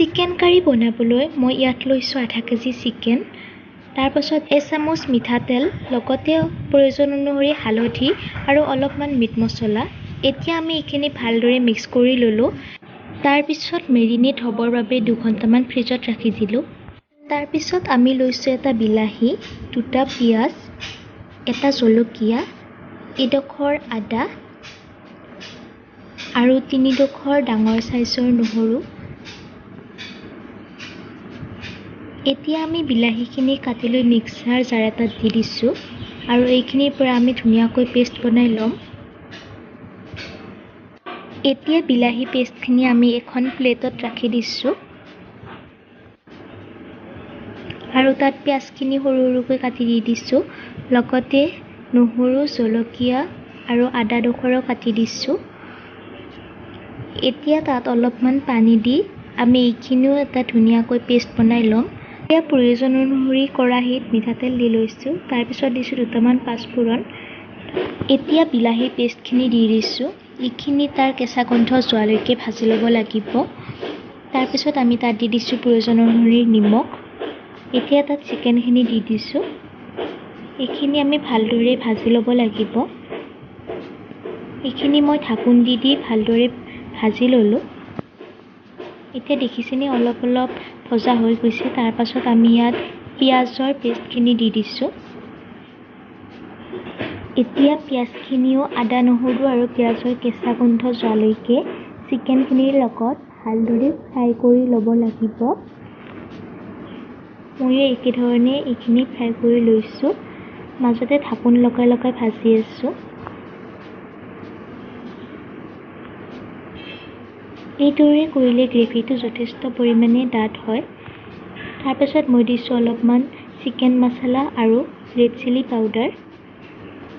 Chicken curry বনাবলৈ মই ইয়াত লৈছোঁ আধা কেজি চিকেন, তাৰপাছত এচামুচ মিঠাতেল, লগতে প্ৰয়োজন অনুসৰি হালধি আৰু অলপমান মিট মছলা। এতিয়া আমি এইখিনি ভালদৰে মিক্স কৰি ল'লোঁ। তাৰপিছত মেৰিনেট হ'বৰ বাবে 2 ঘণ্টামান ফ্ৰিজত ৰাখি দিলোঁ। তাৰপিছত আমি লৈছোঁ এটা বিলাহী, দুটা পিঁয়াজ, এটা জলকীয়া, এডোখৰ আদা আৰু তিনিডোখৰ ডাঙৰ চাইজৰ নহৰু। এতিয়া আমি বিলাহীখিনি কাটি লৈ মিক্সাৰ জাৰ এটাত দি দিছোঁ আৰু এইখিনিৰ পৰা আমি ধুনীয়াকৈ পেষ্ট বনাই ল'ম। এতিয়া বিলাহী পেষ্টখিনি আমি এখন প্লেটত ৰাখি দিছোঁ আৰু তাত পিঁয়াজখিনি সৰু সৰুকৈ কাটি দি দিছোঁ, লগতে নহৰু, জলকীয়া আৰু আদাডোখৰো কাটি দিছোঁ। এতিয়া তাত অলপমান পানী দি আমি এইখিনিও এটা ধুনীয়াকৈ পেষ্ট বনাই ল'ম। এতিয়া প্ৰয়োজন অনুসৰি কেৰাহীত মিঠাতেল দি লৈছোঁ। তাৰপিছত দিছোঁ দুটামান পাঁচফোৰণ। এতিয়া বিলাহীৰ পেষ্টখিনি দি দিছোঁ। এইখিনি তাৰ কেঁচা গোন্ধ যোৱালৈকে ভাজি ল'ব লাগিব। তাৰপিছত আমি তাত দি দিছোঁ প্ৰয়োজন অনুসৰি নিমখ। এতিয়া তাত চিকেনখিনি দি দিছোঁ। এইখিনি আমি ভালদৰে ভাজি ল'ব লাগিব। এইখিনি মই ঢাকোন দি দি ভালদৰে ভাজি ল'লোঁ। এতিয়া দেখিছেনে, অলপ অলপ ভজা হৈ গৈছে। তাৰপাছত আমি ইয়াত পিঁয়াজৰ পেষ্টখিনি দি দিছোঁ। এতিয়া পিঁয়াজখিনিও আদা, নহৰু আৰু পিঁয়াজৰ কেঁচা গোন্ধ যোৱালৈকে চিকেনখিনিৰ লগত ভালদৰে ফ্ৰাই কৰি ল'ব লাগিব। ময়ো একেধৰণে এইখিনি ফ্ৰাই কৰি লৈছোঁ। মাজতে ঢাকোন লগাই লগাই ভাজি আছোঁ। এইদৰে কৰিলে গ্ৰেভিটো যথেষ্ট পৰিমাণে ডাঠ হয়। তাৰপাছত মই দিছোঁ অলপমান চিকেন মছলা আৰু ৰেড চিলি পাউডাৰ।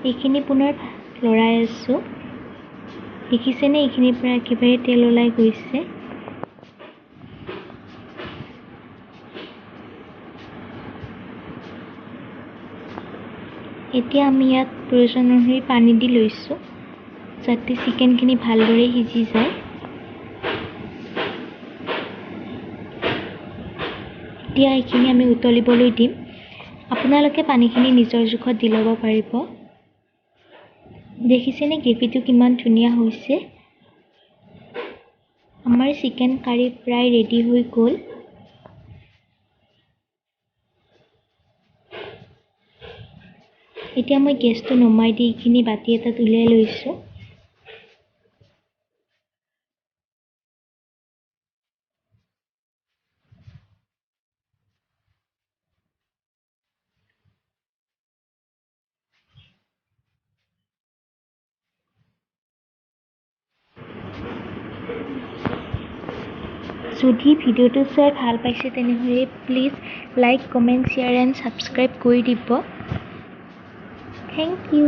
এইখিনি পুনৰ লৰাই আছোঁ। দেখিছেনে, এইখিনিৰ পৰা একেবাৰে তেল ওলাই গৈছে। এতিয়া আমি ইয়াত প্ৰয়োজন অনুসৰি পানী দি লৈছোঁ, যাতে চিকেনখিনি ভালদৰে সিজি যায়। এতিয়া এইখিনি আমি উতলিবলৈ দিম। আপোনালোকে পানীখিনি নিজৰ জোখত দি ল'ব পাৰিব। দেখিছেনে, গ্ৰেভিটো কিমান ধুনীয়া হৈছে? আমাৰ চিকেন কাৰী প্ৰায় ৰেডি হৈ গ'ল। এতিয়া মই গেছটো নমাই দি এইখিনি বাতি এটাত উলিয়াই লৈছোঁ। যদি ভিডিঅ'টো চাই ভাল পাইছে, তেনেহ'লে please like, comment, share and subscribe কৰি দিব। Thank you.